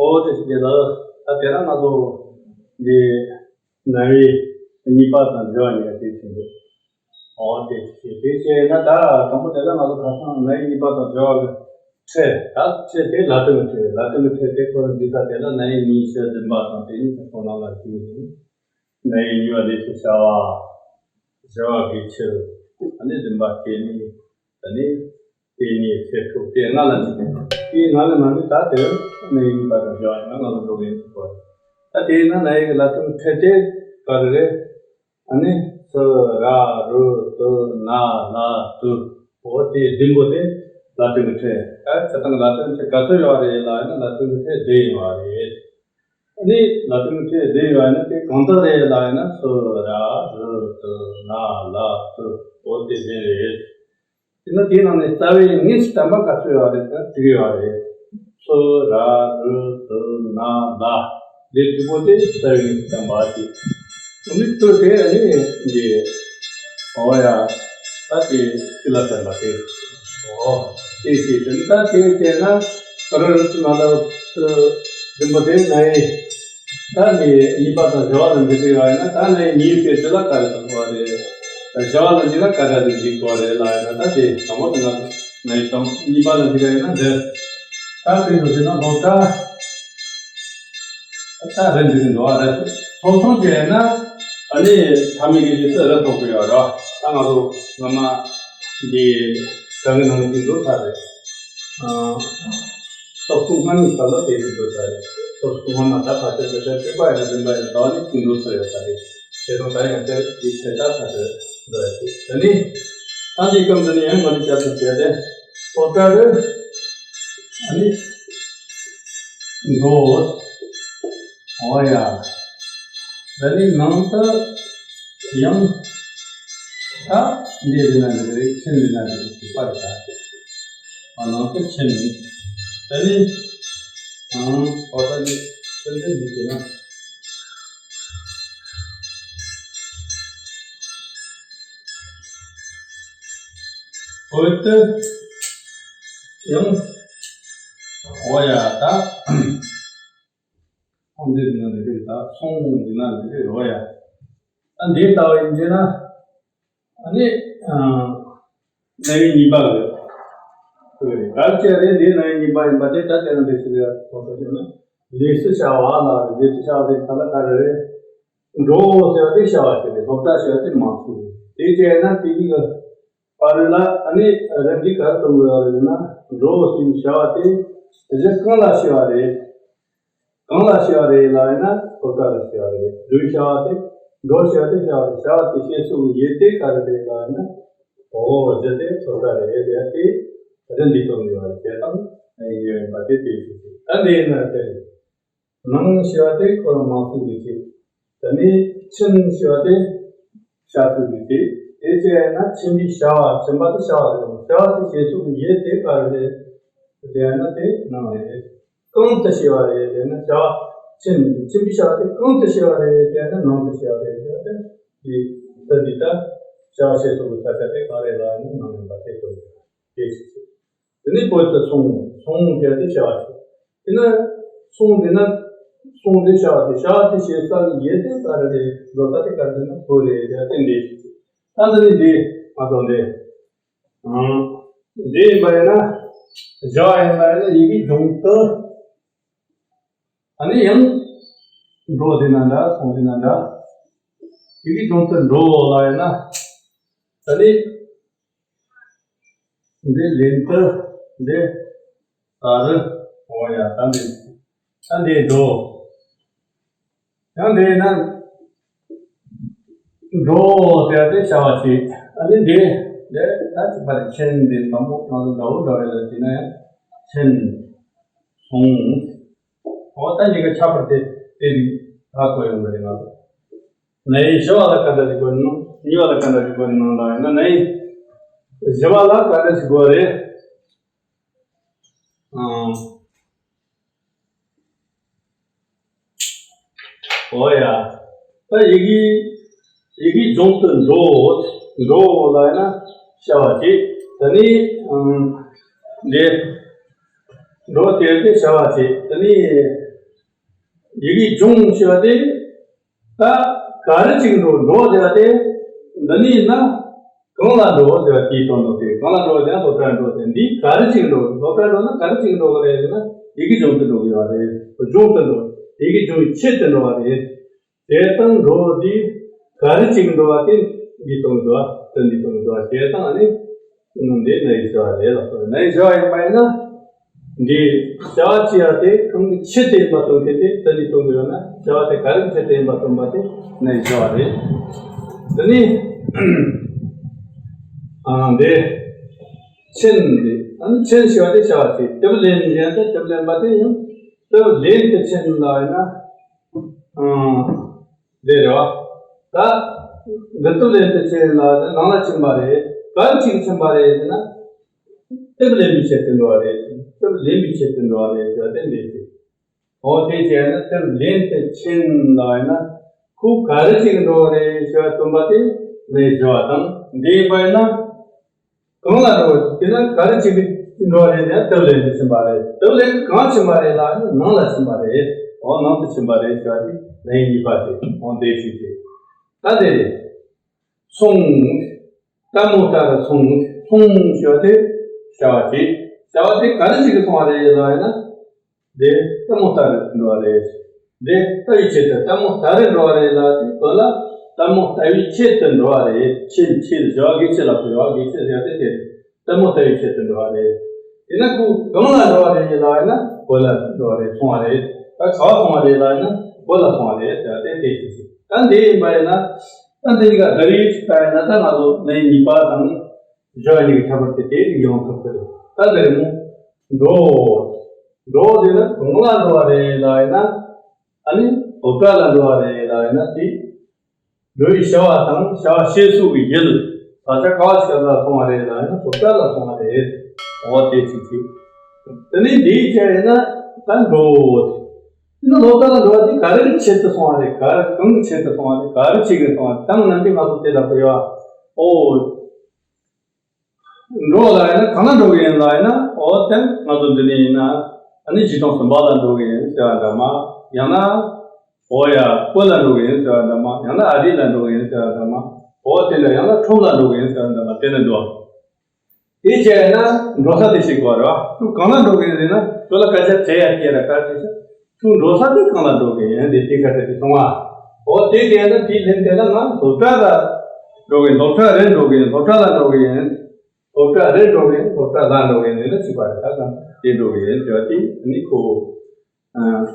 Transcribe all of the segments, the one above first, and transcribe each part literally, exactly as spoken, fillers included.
ཨོ་དེ་ཞིག་ལ། ད་དེ་རིང་ང་ཚོ་འདི་རྣ་བའི་གཉིས་པ་དང་བཞི་བ་གཉིས་ཀ་དེ་ཞིག་འདུག་ཨོ་དེ་ཞིག་དེ་བྱས་ན། ད་དང་པོ་དེ་ལ་ང་ཚོ་ཁ་སང་རྣ་བའི་གཉིས་པ་དང་བཞི་བ་གི་ཕྲད། ད་ཕྲད་དེ་ལ་དོན་གྱི་ཕྲད། ལ་དོན་གྱི་ཕྲད་དེ་ཁོ་རང་འདི་ད་དེ་ལ་རྣ་བའི་གཉིས་བཞི་བདུན་པ་དང་དེ་གཉིས་ཀྱི་ཁོངས་ནང་ལ་བརྩིས་ཡོད། རྣ་བའི་གཉིས་པ་ལས་སུ་བྱ་བ། བཞི་བ་དགེ་ཁྱེར། ཨ་ནི་བདུན་པ་སྐྱེ་གནས། ཨ་ནི་སྐྱེ་གནས་ཚེ་སྲོག་དེ་ལྔ་ལ་འཇིག་པའི་དེའི་ནང་ལ་མ་ནི་ད་དེ་རྣ་བའི་གཉིས་པ་དང་བཞི་བ་ཡིན་ན་ང་ཚོ་འགྲོ་གི་ཡིན་ཟེར་གོ། ད་དེའི་ནང་རྣ་བའི་གི་ལ་དོན་ཕྲད་དེ་ག་རེ་རེད། ཨ་ནི་སུ་ར་རུ་ཏུ་ན་ལ་ཏུ། འོ་དེ་བདུན་པོ་དེ་ལ་དོན་གྱི་ཕྲད། ད་ཆ་ཚང་ལ་དོན་ཕྲད་ག་ཚོད་ཡོད་རེད་ལབ་ན་ལ་དོན་གྱི་ཕྲད་བདུན་ཡོད་རེད། ཨ་ནི་ལ་དོན་གྱི་ཕྲད་བདུན་ཡོད་ན་དེ་གང་དག་རེད་ལབ་ན་སུ་ར་རུ་ཏུ་ན་ལ་ཏུ། འོ་དེ་བདུན་རེད། དེ་ན་དེའི་ནང་ནས་རྩ་བའི་དངོས་སུ་དམ་པ་ག་ཚོད་ཡོད་རེད་ཟེར་ན་དྲུག་ཡོད་རེད། སུ་ར་རུ་ཏུ་ན་ལ། འདི་དྲུག་པོ་དེ་རྩ་བའི་དམ་པ་དེ། འདི་ལྟོས་དེ་ནི་འདི། འོ་ཡ། ད་དེ་ཕྱི་ལ་དམ་པ་དེ། འོ། དེ་ཞེས་དེ་ད་དེ་བྱས་ན་རུ་རུ་ཏུ་ན་ལ་ཏུ་བདུན་པོ་དེ་ན་ཡི། ད་ནི་གཉིས་པ་དང་བཞི་བ་ལ་འདི་འདྲ་ཡོད་ན། ད་ནི་གཉིས་པའི་དེ་ལ་ག་རེ་དང་གོ་བ་རེད། བཞི་བ་ལ་འདི་ལ་ག་རེ་དང་འཇིག་གོ་བ་རེད་ལ་ཡོད་ན། ད་དེ་དང་པོ་དེ་ལ་ནི་དང་གཉིས་པ་ལ་འདི་ག་ཡོད་ན་འདི། ད་དེ་ཡོད་ཟེར་ན་ལོ་ཀ་ད་རེད་འདི་འདུག་ཨ། རེད། ཐོག་ཐོག་བྱས་ན་ཨ་ནི་ཐ་མའི་གི་རྗེས་སུ་རེད་ཐོག་གི་ཡོད་ར། ད་ང་ཚོ་སྔ་མ་འདི་ག་གི་ནང་ལ་འདི་འདུག་ས་རེད། སྟོབས་ཀུན་སྔ་མའི་ས་ལ་དེ་རུ་འགྲོ་ས་རེད། སྟོབས་ཀུན་སྔ་མ་ད་ཕལ་ཆེར་དེ་ལྟར་དཔྱོད་པ་ཡིན་ན་འདུན་པ་ཡིན་ན་ད་ནི་ཅི་འགྲོ་ས་ཡོད་ས་རེད། དེ་དང་ད་ཡང་དེ་དེ་ཆེ་ད་ཕལ་ཆེར་འགྲོ་ཡ་ཞིག་ད་ནི་ད་འདི་གམ་དུ་ནི་ཡང་མ་ནི་བྱ་ཐུབ་བྱས་ཏེ་ཨོ་ཀ་རུ་ཨ་ནི་འགྲོ། ཨོ་ཡ། ད་ནི་ནང་དུ་ཡང་ད་འདི་རེད་ན་འདི་རེད། ཆེན་རེད་ན་འདི་རེད། ཞིག་པར་ད། ཨ་ནང་དུ་ཆེན་མིན། ད་ནི་ཨང་ཨོ་ད་ནི་ཆེན་དེ་འདི་རེད་ན། འོ་ད་ཡང་ཨོ་ཡ་ད། ཁོང་འདི་ནི་འདི་རེད། ད་སོང་འདི་ན་འདི་རེད་རོ་ཡ། ཨ་འདི་ལྟ་བ་ཡིན་ཟེར་ན། ཨ་ནི་ཨ་རྣ་བའི་གཉིས་པ་རེད། གལ་ཆེ་རེད། འདི་རྣ་བའི་གཉིས་པ་ཡིན་པ་དེ་ད་དེ་རང་འདི་ཞིག་རེད། ཁོང་ཚོ་ཡོད་ན་ལས་སུ་བྱ་བ་ལ་རེད། ལས་སུ་བྱ་བ་དེ་ད་ལ་ག་རེ་རེད། འགྲོ་ཟེར་བ་དེ་བྱ་བ་ཞིག་རེད། སློབ་གྲྭ་ཟེར་བ་དེ་མང་ཚོགས་རེད། དེ་བྱས་ན་དེ་གཉིས་ཀ་བར་ལ་ཨ་ནི་རེ་འདི་ག་རེ་གཏོང་དགོས་ཡོད་རེད་ན། འགྲོ་ཞེས་བྱ་བ་དེ་གཞི་གང་ལ་བྱ་བ་རེད། གང་ལ་བྱ་བ་རེད་ལབ་ན་སློབ་གྲྭ་ལ་བྱ་བ་རེད། འགྲོ་བྱ་བ་དེ་འགྲོ་བྱ་བ་དེ་བྱ་བ་རེད། བྱ་བ་དེ་བྱེད་སོ་གི་ཡུལ་དེ་ག་རེ་རེད་ལབ་ན། འོ་གཞི་དེ་སློབ་གྲྭ་རེད། ཡ་དེ་རེ་འདི་གཏོང་དགོས་ཡོད་རེད། དེ་དང་ཡོད་པ་དེ་དེ་ཞིག་རེད། ད་འདི་ཡིན་ན་དེ་རེད། ནང་ཞེས་པ་དེ་ཁོ་རང་མང་ཚོགས་ཀྱི་ཆེད། ད་ནི་ཆེན་ཞེས་པ་དེ་བྱ་ཚུལ་གྱི་ཆེད། དེ་བྱས་ན་ཆེན་པོའི་བྱ་བ། ཆེན་པ་དེ་བྱ་བ་རེད། བྱ་བ་དེ་བྱེད་ཚུལ་གྱི་ཡུལ་དེ་ག་རེ་རེད། དེ་ཡང་ན་དེ་ནང་རེད། གང་དུ་བྱས་པ་རེད། དེ་ན་བྱ་བ་ཆེན་ཆེན་པོའི་བྱ་བ་དེ་གང་དུ་བྱས་པ་རེད། དེ་ན་ནང་དུ་བྱས་པ་རེད། དེ་ཡང་ན་དེ་ད་འདི་ད་བྱ་བ་བྱེད་ཚུལ་གྱི་ས་ཆ་དེ་ག་རེ་ལ་ནི་ནང་ཡིན་པ་དེ་སྟོན་དགོས། དེ་ཞིག་ཆེ། དེ་ནས་བོད་དུ་སོང་། སོང་ཟེར་ཏེ་བྱ་བ་ཞིག་དེ་ན་སོང་དེ་ན་སོང་དེ་བྱ་བ་དེ། བྱ་བ་དེ་བྱེད་ས་ཡུལ་དེ་ག་རེ་རེད། འགྲོ་ས་དེ་ག་རེ་རེད་ན་བོད་རེད་ཟེར་ཏེ་འདི་ཞིག་ད་འདི་ནི་འདི་ང་ཚོ་འདི་ཨང་འདི་ཡིན་པ་ཡིན་ན། བྱ་བ་ཡིན་པ་ཡིན་ན་ཡི་གེ་ལྗོངས་དུ། ཨ་ནི་ཡང་འགྲོ་དེ་ན་འདྲ། སོང་དེ་ན་འདྲ། ཡི་གེ་ལྗོངས་དུ་འགྲོ་ལ་ཡིན་ན། ད་ནི་འདི་ལེན་དུ་འདི་ད་རུ་འོ་ཡ་ད་འདི་ད་འདི་འགྲོ། ཡང་འདི་ན་འགྲོ་ཟེར་ཏེ་བྱ་བ་བྱེད། ཨ་ནི་འདི་འདི་ད་ཅི་པ་རེ་ཆེན་འདི་དང་པོ་ང་ཚོ་འདྲ་བོ་འདྲ་བའི་ལ་དེ་ན་ཡང་ཆེན་སོང་། འོ་ད་འདི་ག་ཁྱད་པར་དེ་དེ་རིགས་ད་གོ་ཡོང་གི་རེད་ང་ཚོ། ནའི་བཞི་བ་ལ་ག་འདྲ་ཞིག་དགོས་ནོ། གཉིས་པ་ལ་ག་འདྲ་ཞིག་དགོས་ནོ་ལ་ཡིན་ན། ནའི་བཞི་བ་ལ་ག་འདྲ་ཞིག་དགོས་རེད། ཨང་། འོ་ཡ། ད་ཡི་གེ་ཡི་གེ་ལྗོངས་དུ་འགྲོ། འགྲོ་ལ་ཡིན་ན་བྱ་བ་བྱེད། ད་ནི་ཨང་། འདི་འགྲོ་དེར་དེ་བྱ་བ་བྱེད། ད་ནི། ཡི་གེ་སྦྱོང་ཞེས་པ་དེ། ད་ག་རེ་ཅིག་འགྲོ་འགྲོ་ཟེར་བ་དེ། འདི་ནས་ན་གང་ལ་འགྲོ་ཟེར་བ་དེའི་དོན་དུ་དེ། གང་ལ་འགྲོ་ཟེར་ན་སློབ་གྲྭར་འགྲོ་ཟེར། འདི་ག་རེ་ཅིག་འགྲོ། སློབ་གྲྭར་འགྲོ་ན་ག་རེ་ཅིག་འགྲོ་གི་རེད་ཟེར་ན། ཡི་གེ་སྦྱོང་དུ་འགྲོ་གི་ཡོད་རེད། སྦྱོང་དུ་འགྲོ། ཡི་གེ་སྦྱོང་བའི་ཆེད་དུ་འགྲོ་བ་རེད། དེ་ལྟར་འགྲོ་བ་དེ་ག་རེ་ཅིག་འགྲོ་བ་དེ་འདི་གཏོང་གི་འདུག་དེ་འདི་གཏོང་གི་འདུག་དེ་ལྟར་ནི་འདི་ནའི་བྱ་བ་རེད་ལ། ནའི་བྱ་བ་ཡིན་པ་ཡིན་ན། འདི་བྱ་བ་ཅི་ཡང་དེ་གང་གི་ཆེད་དུ་ཡིན་པ་གཏོང་མཁན་དེ་དེ་འདི་གཏོང་གི་ཡོད་ན། བྱ་བ་དེ་ག་རེ་གི་ཆེད་དུ་ཡིན་པ་སྟོན་པ་དེ་ནའི་བྱ་བ་རེད། དེ་ནི་ཨ་འདི་ཆེན་འདི་ཨ་ནི་ཆེན་ཞེས་པ་དེ་བྱ་བ་ཅིག་དེབ་ལེན་མཁན་དེ་དེབ་ལེན་པ་དེ་ཡང་དེབ་ལེན་དུ་ཆེན་ལ་ཡིན་ན། ཨང་། འདི་རེད་བ། ད། འདི་དེབ་ལེན་དུ་ཆེན་ལ་ནང་ལ་ཕྱིན་པ་རེད། ག་རེ་ཅིག་ཕྱིན་པ་རེད་ཟེར་ན། དེབ་ལེན་པའི་ཆེད་དུ་འགྲོ་བ་རེད། དེབ་ལེན་པའི་ཆེད་དུ་འགྲོ་བ་རེད་ཟེར་བ་དེ་འདི་ཞིག་འོ་དེ་བྱས་ན་དེབ་ལེན་དུ་ཕྱིན་ལ་ཡིན་ན། ཁོ་ག་རེ་ཅིག་འགྲོ་བ་རེད་ཟེར་བ་སྟོན་པ་དེ་ནའི་བྱ་བ་དང་འདི་ཡིན་པ་ཡིན་ན། གང་ལ་འགྲོ་བ་དེ་ན་ག་རེ་བྱེད་ཀྱི་འགྲོ་བ་རེད་ཟེར་ན། དེབ་ལེན་དུ་ཕྱིན་པ་རེད། དེབ་ལེན་གང་ཕྱིན་པ་རེད་ལ་ནི་ནང་ལ་ཕྱིན་པ་རེད། འོ་ནང་དུ་ཕྱིན་པ་རེད་ཟེར་བ་དེ་ནའི་གཉིས་པ་དེ། འོ་དེ་ཞིག་དེ། ད་དེ་རེད། སོང་། ལྟད་མོ་ལྟ་རུ་སོང་། སོང་ཞེས་པ་དེ་བྱ་བ་བྱེད། བྱ་བ་དེ་ག་རེ་བྱེད་ཀྱི་སོང་བ་རེད་ལ་ཡིན་ན། དེ་ལྟད་མོ་ལྟ་རུ་འགྲོ་བ་རེད། དེ་ལྟ་བའི་ཆེད་དུ་ལྟད་མོ་ལྟ་རུ་འགྲོ་བ་རེད་ལ། དེ་དོན་ལ་ལྟད་མོ་ལྟ་བའི་ཆེད་དུ་འགྲོ་བ་རེད། ཆེད་ཆེད་བྱ་བ་གི་ཆེད་ལ་བོད་བ་གི་ཆེད་ཟེར་ཏེ་དེ་ལྟད་མོ་ལྟ་བའི་ཆེད་དུ་འགྲོ་བ་རེད། དེ་ན་ཁོ་གང་ལ་འགྲོ་བ་རེད་ལ་ཡིན་ན། བོད་ལ་འགྲོ་བ་རེད། སོང་བ་རེད། ད་ག་བ་སོང་བ་རེད་ལ་ཡིན་ན། བོད་ལ་སོང་བ་རེད་ཟེར་ཏེ་དེ་ཆེད་ཆེད། ད་འདི་ཡིན་པ་ཡིན་ན། ད་འདི་ག་ད་རེས་ཅིག་ལྟ་ཡིན་ན། ད་ང་ཚོ་ནའི་གཉིས་པ་དང་། བྱ་བ་གཉིས་ཀྱི་ཁྱད་པར་དེ་དེ་ཡོང་ཐུབ་ཀྱི་རེད། ད་འདིར་མོ། འགྲོ། འགྲོ་ཟེར་ན་གང་ལ་འགྲོ་བ་རེད་ལ་ཡིན་ན། ཨ་ནི་སློབ་གྲྭ་ལ་འགྲོ་བ་རེད་ལ་ཡིན་ན། དེ་འགྲོ་བའི་བྱ་བ་དང་བྱ་བ་བྱེད་ཚུལ་གྱི་ཡུལ། ས་ཆ་ག་བ་ཞིག་ལ་སོང་བ་རེད་ལ་ཡིན་ན། སློབ་གྲྭ་ལ་སོང་བ་རེད། འོ་དེ་ཅིག་ཅིག་དེ་ནས་འདིའི་ཆ་ཡིན་ན་ད་འགྲོ། དེ་ནི་སློབ་གྲྭ་ལ་འགྲོ་བ་དེ་ག་རེ་གི་ཆེད་དུ་སོང་བ་རེད། ག་རེ་གང་གི་ཆེད་དུ་སོང་བ་རེད། ག་རེ་བྱེད་ཀྱི་སོང་བ་རེད། ད་ནམ་རྒྱུན་ང་ཚོ་དེ་ལ་གོ་ཡ། ཨོ། འགྲོ་ལ་ཡིན་ན་གང་ལ་འགྲོ་གི་ཡིན་ལ་ཡིན་ན། ཨོ་དེ་ང་ཚོ་འདི་ནས་ཡིན་ན། ཨ་ནི་གཞིས་གྲོང་གསུམ་པ་ལ་འགྲོ་གི་ཡིན་ཟེར་བ་འདྲ་མ། ཡང་ན། ཨོ་ཡ་བོད་ལ་འགྲོ་གི་ཡིན་ཟེར་བ་འདྲ་མ། ཡང་ན་ཨ་རི་ལ་འགྲོ་གི་ཡིན་ཟེར་བ་འདྲ་མ། ཨོ་དེ་འདྲ་ཡང་ན་ཁྲོམ་ལ་འགྲོ་གི་ཡིན་ཟེར་བ་འདྲ་མ། དེ་ནི་འགྲོ། དེ་བྱས་ན་འགྲོ་ས་དེ་ཞིག་དགོས་རེད་བ། ཁྱོད་གང་ལ་འགྲོ་གི་ཡིན་ཟེར་ན། ཁྱོད་ལ་སྐད་ཆ་དྲི་ཡ་སྐྱེ་ར་ག་རེ་བྱས། ཁྱོད་འགྲོ་ས་དེ་གང་ལ་འགྲོ་གི་ཡིན་དེ་དེ་ག་དེ་དེ་སོང་བ། འོ་དེ་དེ་ན་དེ་ལན་དེ་ལ་ང་སློབ་གྲྭ་ལ་འགྲོ་གི་ཡིན། སློབ་གྲྭ་རེ་འགྲོ་གི་ཡིན། སློབ་གྲྭ་ལ་འགྲོ་གི་ཡིན། སློབ་གྲྭ་རེ་འགྲོ་གི་ཡིན། སློབ་གྲྭ་ལ་འགྲོ་གི་ཡིན་ཟེར་ན་ཅི་པ་རེད། ད་གང་དེ་འགྲོ་གི་ཡིན་ཟེར་བ་དེ་ནི་ཁོ། ཨ།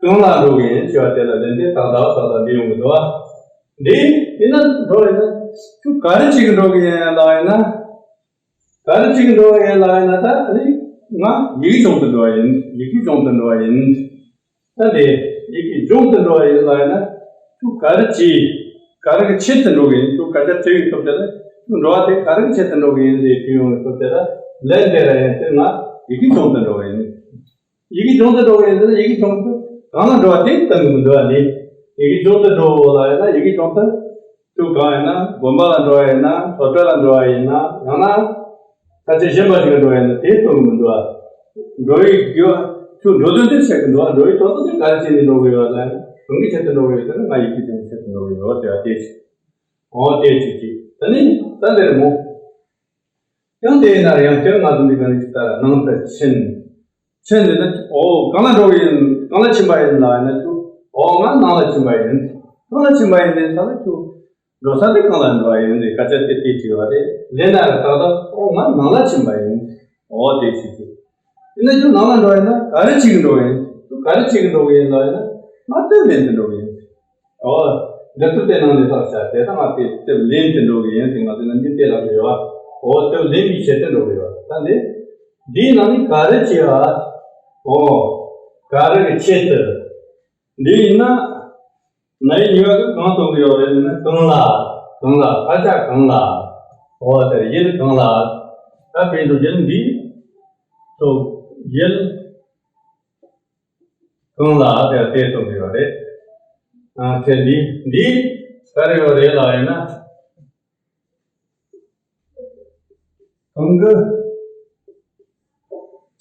གང་ལ་འགྲོ་གི་ཡིན་ཟེར་བ་དེ་ལ་ལན་དེ་ཏག་ཏག་ཏག་ཏག་འདི་ཡོང་གི་འདུག་བ། འདི་དེ་ན་འགྲོ་ཡིན་ན། ཁྱོད་ག་རེ་བྱེད་ཀྱི་འགྲོ་གི་ཡིན་ལ་ཡིན་ན། ག་རེ་བྱེད་ཀྱི་འགྲོ་གི་ཡིན་ལ་ཡིན་ན། ད་ནི་ང་ཡི་གེ་སྦྱོང་དུ་འགྲོ་བ་ཡིན། ཡི་གེ་སྦྱོང་དུ་འགྲོ་བ་ཡིན། ད་དེ་ཡི་གེ་སྦྱོང་དུ་འགྲོ་བ་ཡིན་ལ་ཡིན་ན། ཁྱོད་ག་རེ་བྱེད། ག་རེ་གི་ཆེད་དུ་འགྲོ་གི་ཡིན། ཁྱོད་སྐད་ཆ་དྲི་བའི་སྐབས་དེ་ལ། ཁྱོད་འགྲོ་བ་དེ་ག་རེ་གི་ཆེད་དུ་འགྲོ་གི་ཡིན་ཟེར་དྲི་ཡོང་བའི་སྐབས་དེ་ལ། ལན་དེ་ལ་ཡང་དེ་ང་ཡི་གེ་སྦྱོང་དུ་འགྲོ་བ་ཡིན། ཡི་གེ་སྦྱོང་དུ་འགྲོ་བ་ཡིན་ཟེར་ན། ཡི་གེ་སྦྱོང་དུ་གང་ལ་འགྲོ་བ་དེ་སྟོན་གྱི་མི་འདུག་བ། ནི་ཡི་གེ་སྦྱོང་དུ་འགྲོ་ལ་ཡིན་ན། ཡི་གེ་སྦྱོང་དུ་ཁྱོད་གང་ཡིན་ན། དགོན་པ་ལ་འགྲོ་བ་ཡིན་ན། སློབ་གྲྭ་ལ་འགྲོ་བ་ཡིན་ན། ཡང་ན་ས་ཆ་གཞན་པ་ཞིག་ལ་འགྲོ་བ་ཡིན་ན་དེ་སྟོན་གྱི་མི་འདུག་བ། འགྲོ་བའི་རྒྱུ་བ་ཁྱོད་འགྲོ་དོན་དེ་བཤད་ཀྱི་འདུག་བ། འགྲོ་བའི་དོན་དུ་དེ་ག་རེ་བྱས་ནས་འགྲོ་དགོས་པ་ལ་ཡིན་ན། གང་གི་ཆེད་དུ་འགྲོ་དགོས་ཡོད་ཟེར་ན། ང་ཡི་གེ་སྦྱོང་ཆེད་དུ་འགྲོ་དགོས་ཡོད་ཟེར་བ་དེ་ཅིག་འོ་དེ་ཅིག་ཅིག་ད་ནི་ད་འདིར་མོ། ཡང་དེ་ཡིན་ན་ཡང་བསྐྱར་ང་ཚོ་འདི་ག་ནས་ཅིག་ལྟར་ནང་དུ་ཕྱིན། ཕྱིན་ཟེར་ན། ཨོ་གང་ལ་འགྲོ་གི་ཡིན། གང་ལ་ཕྱིན་པ་ཡིན་ལ་ཡིན་ན། ཁྱོད། ཨོ་ང་ནང་ལ་ཕྱིན་པ་ཡིན། ནང་ལ་ཕྱིན་པ་ཡིན་ཟེར་ས་ལ། ཁྱོད་འགྲོ་ས་དེ་གང་ལ་འགྲོ་བ་ཡིན་ཟེར་སྐད་ཆ་དེ་དེ་དྲིས་པ་རེད། ལན་ན་ར་ཏག་ཏག་ཨོ་ང་ནང་ལ་ཕྱིན་པ་ཡིན། ཨོ་དེ་ཅིག་ཅིག་ཡིན་ན་ཁྱོད་ནང་ལ་འགྲོ་བ་ཡིན་ན་ག་རེ་བྱེད་ཀྱི་འགྲོ་བ་ཡིན། ཁྱོད་ག་རེ་བྱེད་ཀྱི་འགྲོ་གི་ཡིན་ལ་ཡིན་ན། ང་དེབ་ལེན་དུ་འགྲོ་གི་ཡིན། ཨོ། འདི་ཚོ་དེ་ནང་ནས་ལྷག་བྱ་དེ་དང་ང་དེ་དེབ་ལེན་དུ་འགྲོ་གི་ཡིན་ཟེར་ང་ཚོ་ནམ་རྒྱུན་དེ་ལབ་ཀྱི་ཡོད་བ། ཨོ་དེབ་ལེན་པའི་ཆེད་དུ་འགྲོ་གི་ཡོད་བ། ད་འདི། འདིའི་ནང་ནས་ག་རེ་བྱེད་བ། ཨོ། ག་རེ་གི་ཆེད་དུ། འདི་ཡིན་ན། ནའི་གཉིས་པ་གི་གང་གཏོང་གི་ཡོད་རེད་ཟེར་ན། གང་ལ། གང་ལ། ས་ཆ་གང་ལ། ཨོ་དེར་ཡུལ་གང་ལ། ད་དཔེ་འཇོག་རྒྱུ་འདི། ཚོ། ཡུལ། གང་ལ་དེ་དེ་གཏོང་གི་ཡོད་རེད། ཨ་དེ་འདི་འདི་ག་རེ་ཡོད་རེད་ལ་ཡིན་ན། གང་གི་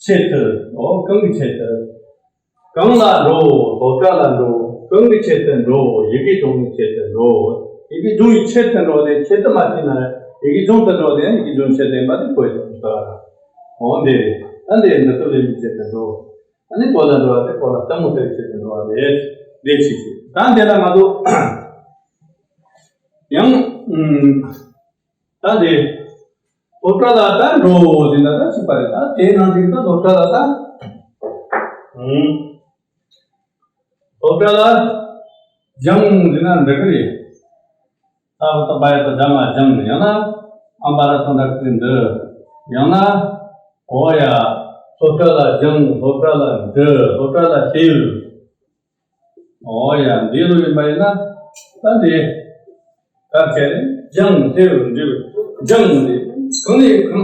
ཆེད་དུ། ཨོ་གང་གི་ཆེད་དུ། གང་ལ་འགྲོ། བཟོ་གྲྭ་ལ་འགྲོ། གང་གི་ཆེད་དུ་འགྲོ། ཡི་གེ་སྦྱོང་བའི་ཆེད་དུ་འགྲོ། ཡི་གེ་སྦྱོང་བའི་ཆེད་དུ་འགྲོ་དེ་ཆེད་དུ་མ་བྱས་ན་ཡི་གེ་སྦྱོང་དུ་འགྲོ་དེ་ཡང་ཡི་གེ་སྦྱོང་ཆེད་དུ་ཡིན་པ་དེ་གོ་ཡི་དང་ལྟ་བ་དང་། འོ་འདི་རེད། ད་འདི་འདི་ཚོ་ལེན་པའི་ཆེད་དུ་འགྲོ། ཨ་ནི་གོ་ལ་འགྲོ་བ་དེ་གོ་ལ་ལྟད་མོ་ལྟ་བའི་ཆེད་དུ་འགྲོ་བ་རེད། འདི་ཅིག་བྱེད། ད་འདི་ལ་མ་གཏོགས་ཡང་ཨུམ། ད་དེ། སློབ་གྲྭ་ལ་ད་འགྲོ་ཟེར་ན་ད་ཅིག་པ་རེད། ད་དེའི་ནང་བཞིན་ད་སློབ་གྲྭ་ལ་ད། ཨུམ། སློབ་གྲྭ་ལ་སྦྱང་ཟེར་ན་འགྲིག་གི་རེད། ད་བ་ད་བ་ཡ་ད་སྦྱང་ང་སྦྱང་ཡང་ན་ཨམ་པ་ར་ཐོན་ད་ཀི་འདི། ཡང་ན། འོ་ཡ། སློབ་གྲྭ་ལ་སྦྱང་། སློབ་གྲྭ་ལ་འགྲོ། སློབ་གྲྭ་ལ་ཤེས། འོ་ཡ། འདི་ལོ་ཡིན་པ་ཡིན་ན། ད་འདི། ག་བྱས་ནས་སྦྱང་ཟེར་བ་འདི། སྦྱང་ནི་གང་ནས་གང་།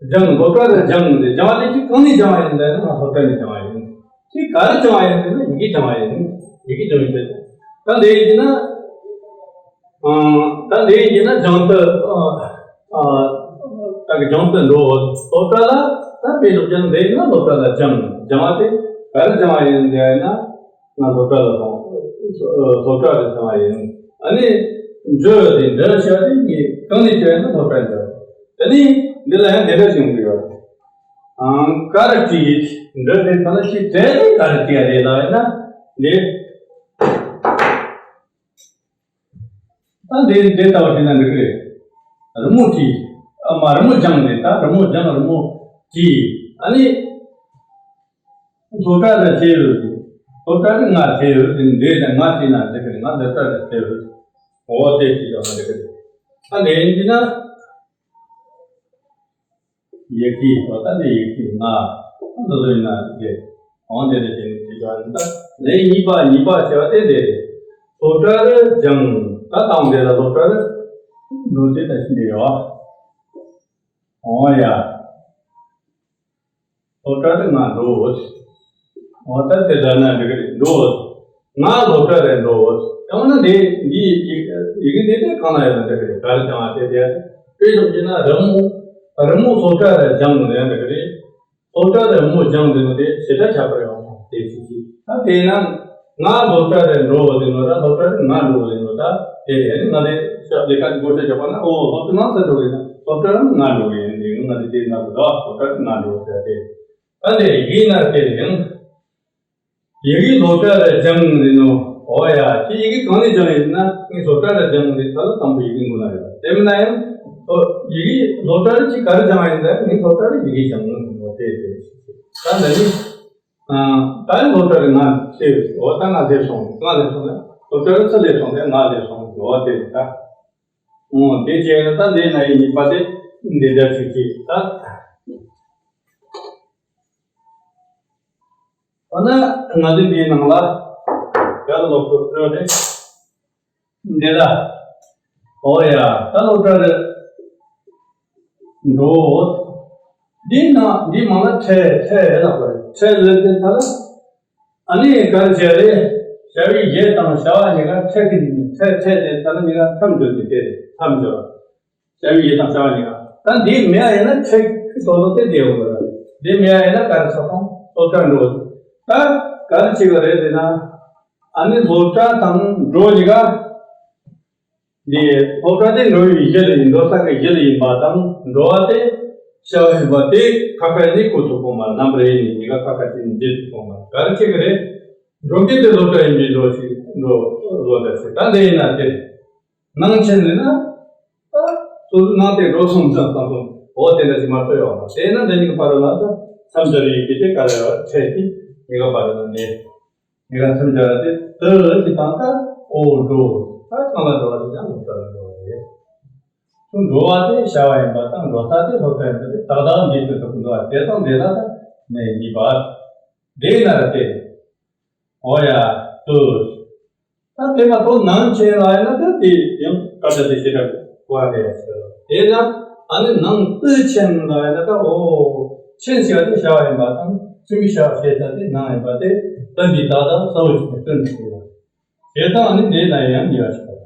སྦྱང་། སློབ་གྲྭ་ལ་སྦྱང་ནི་སྦྱང་བ་དེ་ཅིག་གང་ནས་སྦྱང་བ་ཡིན་ཟེར་ན་ང་སློབ་གྲྭ་ནས་སྦྱང་བ་ཡིན། ཅིག་ག་རེ་སྦྱང་བ་ཡིན་ཟེར་ན་ཡི་གེ་སྦྱང་བ་ཡིན། ཡི་གེ་སྦྱང་བའི་ཆེད་དུ། ད་འདི་ཡིན་ན། ཨང་། ད་འདི་ཡིན་ན་སྦྱང་དུ། ཨ། ཨ། ད་གི་སྦྱང་དུ་འགྲོ། སློབ་གྲྭ་ལ་ད་དཔེ་ཀློག་ཀྱང་འདི་ཡིན་ན་སློབ་གྲྭ་ལ་སྦྱང་། སྦྱང་བ་དེ་ག་རེ་སྦྱང་བ་ཡིན་ཟེར་ན། ང་སློབ་གྲྭ་ལ་སོང་། སློབ་གྲྭ་ལ་སོང་བ་ཡིན། ཨ་ནི་འགྲོ་དེ་འགྲོ་བྱ་དེ་ངས་གང་ནས་བྱས་ན་སློབ་གྲྭ་འགྲོ། དེ་ནི་འདི་ལ་ཡང་འདི་འདྲ་བྱུང་གི་ཡོད། ཨང་། ག་རེ་བྲིས། འགྲོ་དེ་ཚོ་ལ་ཅིག་བྲིས་ཏེ་ག་རེ་བྲིས་རེད་ལབ་ན་འདི། ད་འདི་འདི་ལྟ་བུ་བྲིས་ན་འགྲིག་གི་རེད། རི་མོ་བྲིས། ཨ་མ་རི་མོ་སྦྱངས་ནས་ད་རི་མོ་སྦྱངས། རི་མོ་བྲིས། ཨ་ནི། སློབ་གྲྭ་ལ་བྱས་ཡོད་ཟེར། སློབ་གྲྭ་ནི་ང་བྱས་ཡོད་ཟེར། འདི་ལ་ང་བྱས་ན་འགྲིག་གི་རེད། ང་སློབ་གྲྭ་ལ་བྱས་ཡོད་ཟེར། འོ་དེ་བྱས་ཡོད་ན་འགྲིག་གི་རེད། ད་འདི་ཡིན་གྱི་ན། ཡི་གེ་འོ་ད་འདི་ཡི་གེ་ང་འདི་ཚོ་ཡིན་ན་འགྲིག་གི་རེད། འོ་འདི་ལ་བྱས་ནས་བྱས་ཡོད་ན། ད་ལན་གཉིས་པ་གཉིས་པ་བྱས་པ་དེ་འདི་རེད། སློབ་གྲྭ་ལ་སྦྱངས། ད་དང་འདི་ལ་སློབ་གྲྭ་ལ་འགྲོ་དེ་ད་ཕྱིན་འདི་ཡོད། འོ་ཡ། སློབ་གྲྭ་དུ་ང་འགྲོ། འོ་ད་དེ་ལྟར་ན་འགྲིག་གི་རེད། འགྲོ། ང་སློབ་གྲྭ་རེ་འགྲོ། ཡང་ན་འདི་འདི་ཡི་གེ་འདི་དེ་གང་ལ་ཡོད་ན་འགྲིག་གི་རེད། ག་རེ་བྱུང་བ་དེ་དེ། དཔེ་བཞག་གི་ན་རི་མོ། རི་མོ་སློབ་གྲྭ་རེ་སྦྱངས་ནས་འགྲིག་གི་རེད། སློབ་གྲྭ་རེ་རི་མོ་སྦྱངས་ནས་དེ་ཞེ་དྲག་ཁྱད་པར་ཡོད་མ་དེ་ཅི་ཅི། ད་དེས་ན་ང་སློབ་གྲྭ་རེ་འགྲོ་ཟེར་ནོ་ད་སློབ་གྲྭ་རེ་ང་འགྲོ་ཟེར་ནོ་ད་དེ་རེད། ང་དེ་ཤག་ལས་ཀ་དེ་བགོ་བཤའ་རྒྱག་པ་ན་ཨོ་སློབ་གྲྭ་ནང་ཚུར་འགྲོ་གི་ན་སློབ་གྲྭ་རེ་ང་འགྲོ་གི་ཡིན་ནི་ང་དེ་དེ་ན་ད་སློབ་གྲྭ་རེ་ང་འགྲོ་ཟེར་ཏེ། ད་དེ་ཡིན་ན་དེ་རེད། ཡི་གེ་སློབ་གྲྭ་ལ་སྦྱངས་ཟེར་ནོ། འོ་ཡ། ཁྱེད་ཡི་གེ་གང་ནས་སྦྱངས་ཡིན་ན། ངས་སློབ་གྲྭ་ལ་སྦྱངས་ཏེ་ད་ལ་དང་པོ་ཡི་གེ་མགོ་ན་ཡོད། དེ་མིན་ན་ཡང་། ཨོ། ཡི་གེ་སློབ་གྲྭ་ལ་ཅིག་ག་རེ་སྦྱངས་ཡིན་ད། ངས་སློབ་གྲྭ་ལ་ཡི་གེ་སྦྱངས་ནོ་དེ་དེ། ད་འདི་ནི། ཨ། ད་ནི་སློབ་གྲྭ་ལ་ང་སླེབས། འོ་ད་ང་སླེབས་སོང་། ང་སླེབས་སོང་ན་སློབ་གྲྭ་ལ་ཚུར་སླེབས་སོང་སྟེ་ང་སླེབས་སོང་། འོ་དེ་རེད་ད། འོ་དེ་བྱས་ན་ད་འདི་ན་ཡི་གཉིས་པ་དེ་འདི་འདྲ་ཅིག་ཅིག་ད། འོ་ན་ང་ཚོས་འདིའི་ནང་ལ་ག་རེ་ཀློག་དགོས་རེད། འདི་ལ། འོ་ཡ། ད་སློབ་གྲྭ་རེ་འགྲོ། འདིའི་ནང་འདིའི་མ་ལ་ཁྲལ་ཁྲལ་ལབ་དགོས་རེད། ཁྲལ་ལབ་དེ་ད་ལ། ཨ་ནི་ག་རེ་བྱས་རེད། བྱ་བའི་ཡུལ་དང་བྱ་བ་གཉིས་ཀ་ཁྲལ་གྱི་ཁྲལ་ཁྲལ་དེ་ད་ལ་གཉིས་ཀ་མཚམས་སྦྱོར་གྱི་དེ་རེད། མཚམས་སྦྱོར། བྱ་བའི་ཡུལ་དང་བྱ་བ་གཉིས་ཀ་ད་འདི་མེད་པ་ཡིན་ན་ཁྲལ་གྱི་དོ་དོ་དེ་བསྡད་ཡོང་གི་རེད། འདི་མེད་པ་ཡིན་ན་ག་རེ་ཆགས་སོང་། སློབ་གྲྭ་འགྲོ། ད་ག་རེ་བྱེད་ཀྱི་རེད་ཟེར་ན། ཨ་ནི་སློབ་གྲྭ་དང་འགྲོ་གཉིས་ཀ་འདི་སློབ་གྲྭ་དེ་འགྲོ་བའི་གཞི་ལ་ཡིན། འགྲོ་ས་གི་གཞི་ལ་ཡིན་པ་དང་འགྲོ་བ་དེ་བྱ་བ་ཡིན་པ་དེ་ཁ་ཁ་ནས་གོ་ཐུབ་ཀྱི་མ་རེད། རྣམ་པར་ཡེ་ནས་གཉིས་ཀ་ཁ་ཁ་ཅིག་ནས་འབྱེད་ཐུབ་ཀྱི་མ་རེད། ག་རེ་བྱེད་ཀྱི་རེད། འགྲོ་མཁན་དེ་སློབ་གྲྭ་ཡིན་པའི་འགྲོ་ཞིག་འགྲོ་བཟོ་ལྟ་ཞིག་ད་འདི་ཡིན་ན་དེ། ནང་ཆེན་ནས་ན། ད་སོ་སོའི་ནང་དེ་འགྲོ་སོང་ཙང་བསམ་སོང་། འོ་དེ་འདྲ་ཞིག་མ་གཏོགས་ཡོད་མ་རེད། དེས་ན་འདི་གཉིས་ཀྱི་བར་ལ་ད་མཚམས་སྦྱར་ཡི་གེ་དེ་ག་རེ་ཡོད་ཁྲལ་གྱི་གཉིས་ཀ་བར་ལ་ནས། གཉིས་ཀ་མཚམས་སྦྱར་དེ་དུ་གི་དང་ད་འོ་འགྲོ། ད་གང་ལ་འགྲོ་བ་དེ་ཀྱང་སློབ་གྲྭ་ལ་འགྲོ་བ་རེད། ཁྱོད་འགྲོ་བ་དེ་བྱ་བ་ཡིན་པ་དང་འགྲོ་ས་དེ་སློབ་གྲྭ་ཡིན་པ་དེ་ཏག་ཏག་འདི་ཚོ་ཐུག་གི་འདུག་བ། བྱས་ཙང་འདི་ལ་ད་ནས་གཉིས་པ། འདི་ན་ར་དེ། འོ་ཡ། དུ། ད་དེ་མ་གཏོགས་ནང་ཆེན་ལ་ཡིན་ན་ད་དེ་ཡང་སྐད་ཆ་དེ་ཞེ་དྲག་གོ་བ་རེད་ཟེར། དེ་ན་ཨ་ནི་ནང་དུ་ཆེན་ལ་ཡིན་ན་ད་འོ། ཆེན་ཟེར་བ་དེ་བྱ་བ་ཡིན་པ་དང་སེམས་ཀྱི་བྱ་བ་བྱེད་ས་དེ་ནང་ཡིན་པ་དེ་ད་འདི་ད་ད་གསལ་བོ་ཞིག་ཏུ་སྟོན་ཐུབ་ཡོད། བྱས་ཙང་ཨ་ནི་འདི་ན་ཡང་ཉེ་བ་ཞིག་རེད།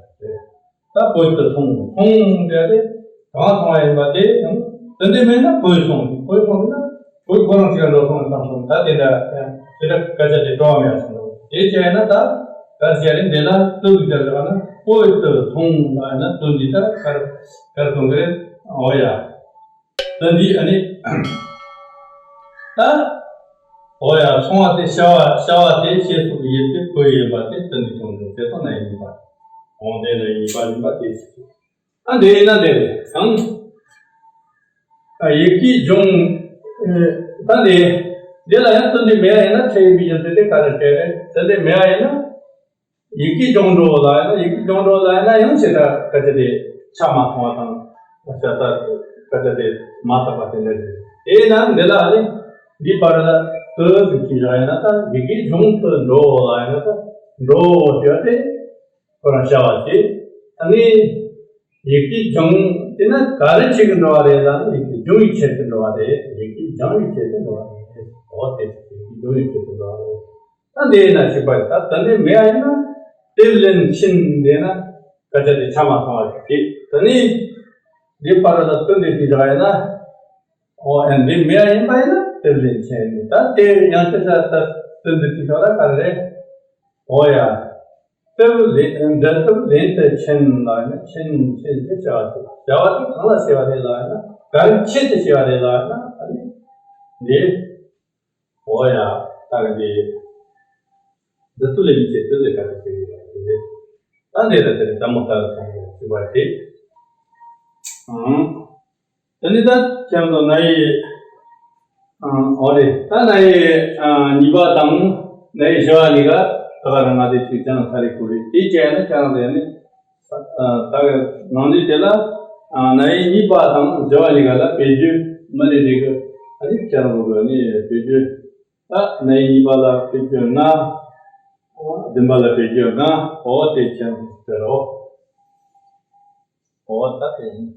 ད་བོད་དུ་སོང་སོང་ཟེར་ཏེ་གང་སོང་བ་ཡིན་པ་དེ་ཡང་དེ་འདྲ་མེད་ན་བོད་སོང་བོད་སོང་ན་ བུ་ཁོ་རང་ཅིག་འགྲོ་སོང་བསམ་སོང་། ད་དེ་འདྲ་དེ་འདྲ་སྐད་ཆ་དེ་སྤྲོ་བ་མེད་སོང་། དེ་བྱས་ན་ད་ག་རེ་བྱས་རེད། འདི་ལ་ཏུ་ལ་བྱས་ལ་ན་པོ་ཏུ་སོང་ལ་ན་ཏུ་འདི་ད་ག་རེ་ག་རེ་གཏོང་གི་རེད། འོ་ཡ། ཏུ་འདི་ཨ་ནི་ད་འོ་ཡ། སོང་བ་དེ་བྱ་བ་བྱ་བ་དེ་བྱེད་སོང་ཡིན་ཏེ་ཁོ་ཡིན་པ་དེ་ཏུ་འདི་གཏོང་གི་རེད། དེ་ཚོ་ན་ཡིན་པ། འོ་དེ་ན་ཡིན་པ་ཡིན་པ་དེ་བྱེད། ཨ་འདི་ཡིན་ན་དེ་རེད་ཀྱང་། ཨ་ཡི་གེ་སྦྱོང་། ཨ་ད་འདི་འདི་ལ་ཡང་ཏུ་འདི་མེད་ཡིན་ན་ཆེ་ཡིན་པའི་ཡང་དེ་དེ་ག་རེ་བྱས་རེད། ཏུ་འདི་མེད་ཡིན་ན་ཡི་གེ་སྦྱོང་འགྲོ་ལ་ཡིན་ན་ཡི་གེ་སྦྱོང་འགྲོ་ལ་ཡིན་ན་ཡང་ཆེ་ད་ག་ཅི་དེ་ཆ་མ་མཐོང་བ་དང་། ཤ་ད་ག་ཅི་དེ་མ་དག་པ་དེ་འདྲ་རེད། དེ་ཡིན་ན་འདི་ལ་ཨ་ནི་འདི་བར་ལ་ཏུ་འདི་གི་ཡ་ཡིན་ན་ད་ཡི་གེ་སྦྱོང་དུ་འགྲོ་ལ་ཡིན་ན་ད་འགྲོ་ཞེས་པ་དེ། ཁོ་རང་བྱ་བ་བྱེད། ཨ་ནི་ཡི་གེ་སྦྱོང་དེ་ན་ག་རེ་བྱེད་ཀྱི་འགྲོ་བ་རེད་ལ་ཡི་གེ་སྦྱོང་བའི་ཆེད་དུ་འགྲོ་བ་རེད། ཡི་གེ་སྦྱང་བའི་ཆེད་དུ་འགྲོ་བ་རེད། འོ་དེ་ཡི་གེ་སྦྱོང་བའི་ཆེད་དུ་འགྲོ་བ་རེད། ད་འདི་ན་ཞིག་པ་ད་ད་འདི་མེད་ཡིན་ན་དེ་ལན་ཕྱིན་འདི་ན་སྐད་ཆ་དེ་ཆ་མ་ཚང་བ་ཞིག་བྱེད། ད་ནི་འདི་བར་ལ་སྟོན་དེ་དེ་བཞག་ཡིན་ན། འོ་ཨ་འདི་མེད་ཡིན་པ་ཡིན་ན་དེ་ལན་ཕྱིན་ནི་ད་དེ་ཡང་དེ་ས་ད་སྟོན་དེ་དེ་བཞག་ད་ག་རེ་རེད། འོ་ཡ། སྟབས་ལེན་འདི་སྟབས་ལེན་དུ་ཕྱིན་ལ་ནི་ཕྱིན་ཕྱིན་ཞེས་བྱ་བ་ཞིག་བྱ་བ་དེ་གང་ལ་བྱས་པ་རེད་ལ་ན་ག་རེ་ཆེད་དུ་བྱས་པ་རེད་ལ་ན་ཨ་ནི་འདི་འོ་ཡ་ད་ག་འདི་འདི་ཏུ་ལེན་བྱེད་དུ་ལས་ཀ་དུ་བྱེད་ཡོད་པ་རེད། ད་འདི་ལ་དེ་ལྟ་མོ་ལྟ་བུ་ཚང་བའི་བྱེད་པ་རེད། ཨང་། དེ་ནི་ད་ཁྱེད་ཚོ་ན་ཡི། ཨ་འོ་རེད། ད་ན་ཡི་ཨ་གཉིས་པ་དང་ན་ཡི་བཞི་བ་གཉིས་ཀ་ད་ག་རང་ང་དེ་ཅིག་ཅང་ཚ་རེ་ཁུ་རེ་དེ་བྱས་ན་ཁྱེད་རང་ཚོ་ཡ་ནི། ཨ་ད་ག་ནང་དུས་དེ་ལ་ཨ་ན་ཡི་གཉིས་པ་དང་བཞི་བ་གཉིས་ཀ་ལ་བེད་སྤྱོད་མི་ལས་རེ་གི་ཨ་ནི་ཁྱེད་རང་ཚོ་གི་ནི་བེད་སྤྱོད། ད་ན་ཡི་གཉིས་པ་ལ་བེད་སྤྱོད་ལྔ། བདུན་པ་ལ་བེད་སྤྱོད་ལྔ། འོ་དེ་ཁྱེད་རང་ཚོ་ཟེར་རོ། འོ་ད་དེ་ཡིན།